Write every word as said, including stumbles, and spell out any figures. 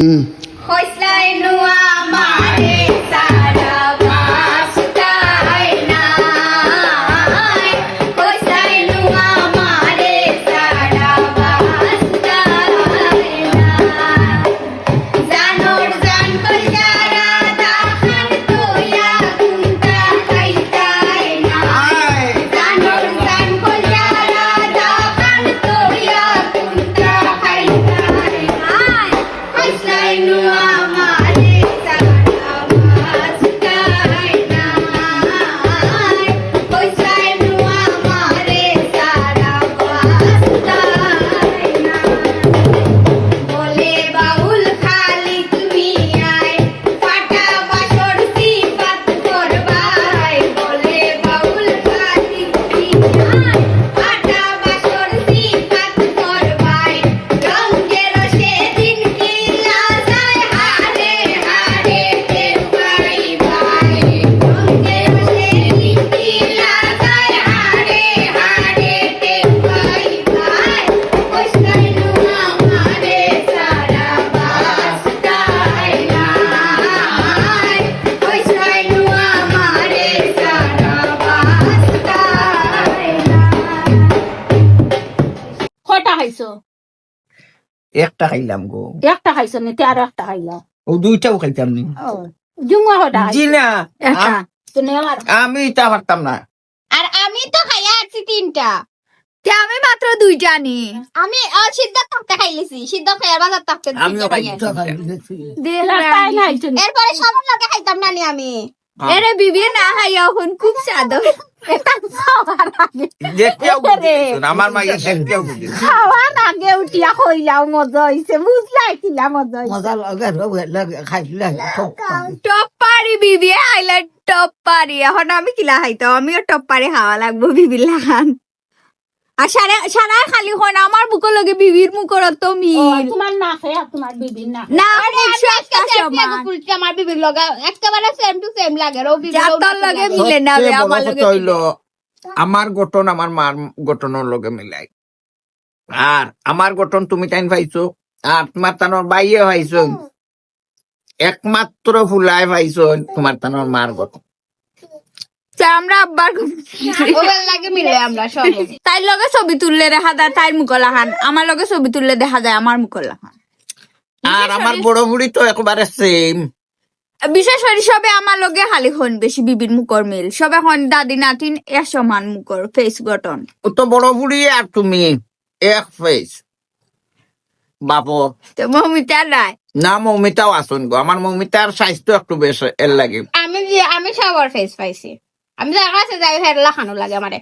কইছলায় নুয়া মারে সারা বাস্তায় নাই। কইছলায় নুয়া মারে সারা বাস্তায় নাই। জানর জান কইরা দাখান তইয়া কুন্তা খাইতায় নাই। জানর জান কইরা দাখান তইয়া কুন্তা খাইতায় নাই। কইছলায় নুয়া মারে সারা বাস্তায় নাই। কইছলায় নুয়া মারে সারা বাস্তায় নাই। বলে বাউল খালি তুমি আয়, ফাটা বাসর সিফাত করবায়। বলে বাউল খালি তুমি আয়, ফাটা বাসর সিফাত করবায়। রঙের সেদিন কিলা যায় হারে হারে টের পাইবায়। রঙের সেদিন কিলা যায় হারে হারে টের পাইবায়। কইছলায় নুয়া মারে সারা বাস্তায় নাই। কইছলায় নুয়া মারে সারা বাস্তায় নাই। কয়টা খাইছো? একটা খাইলাম গো। একটা খাইছো নি, তে আরো একটা খাইলা। ও দুইটাও খাইতাম নি। ও, জুম্মা কয়টা জি খাইছো? না। একটা। আম-, তো নেও আর। আমি ইতা পারতাম না। আর আমি তো খাইয়া আছি তিনটা। তে আমি মাত্র দুইটা নি। আমি, ও, সিদ্ধ থাকতে খাইলিছি। সিদ্ধ খাইয়ার বাজার থাকতে আমিও দুইটা খাইয়া। খাইছি। দেখ না। তাই খাইছো নি? এরপরে সবার লগে খাইতাম না নি আমি। হ্যাঁ। এরে বিবি না খাইয়া অখন খুব স্বাদ অয়। এটা খাওয়ার আগে। দেখতেও এরে। বুঝে না, আমার মাইয়া দেখতেও বুঝে না। খাওয়ার আগে উঠিয়া কইলাও মজা অইছে, বুঝলাই কিলা মজা অইছে। মজা লাগে, লগে, লগে খাইলে খুব লাগে। টপ পারি বিবি আইলে টপ পারি। অখন আমি কিলা খাইতাম, আমিও টপ পারি খাওয়া লাগবো বিবির লাখান। আর সারা, সারা খালি কইন আমার মুখর লগে বিবির মুখর অত মিল। ও, তোমার নাকে আর তোমার বিবির নাকে। না, আরে, মুখ আমি সবটা আজকে selfie সমান। আগে তুলছি আমার বিবির লগে, একেবারে same to same লাগে, ও বিবির জাতর লগে মিলে না, সবচেয়ে বড় আমার লগে কথা অইলো, মিলে। আমার গঠন আমার মার গঠনর লগে মিলাই। আর আমার গঠন তুমি তাইন পাইছো, আর তোমার তানোর বাইয়ে পাইছো। একমাত্র ফুলায় পাইছইন তোমার তানোর মার গঠন। তে আমরা আব্বার ওগুলো লাগে মিলে আমরা সব। তাইর লগে ছবি তুললে দেখা যায় তাইর মুখর লাখান, আমার লগে ছবি তুললে দেখা যায় আমার মুখর লাখান। আর আমার বড় বুড়ি তো একেবারে same। বিশেষ করি সবে আমার লগে খালি কইন বেশি বিবির মুখর মিল, সবে কইন দাদি নাতিন এক সমান মুখর face গঠন। ও তো বড় বুড়ি আর তুমি এক face। বাপর। তো মৌমিতা নাই? না, মৌমিতাও আছইন গো। আমার মৌমিতার size তো একটু বেশ, এর লাগি। আমি যে, আমি সবার face পাইছি। আমি যার কাছে যাই, হের লাখানো লাগে আমারে।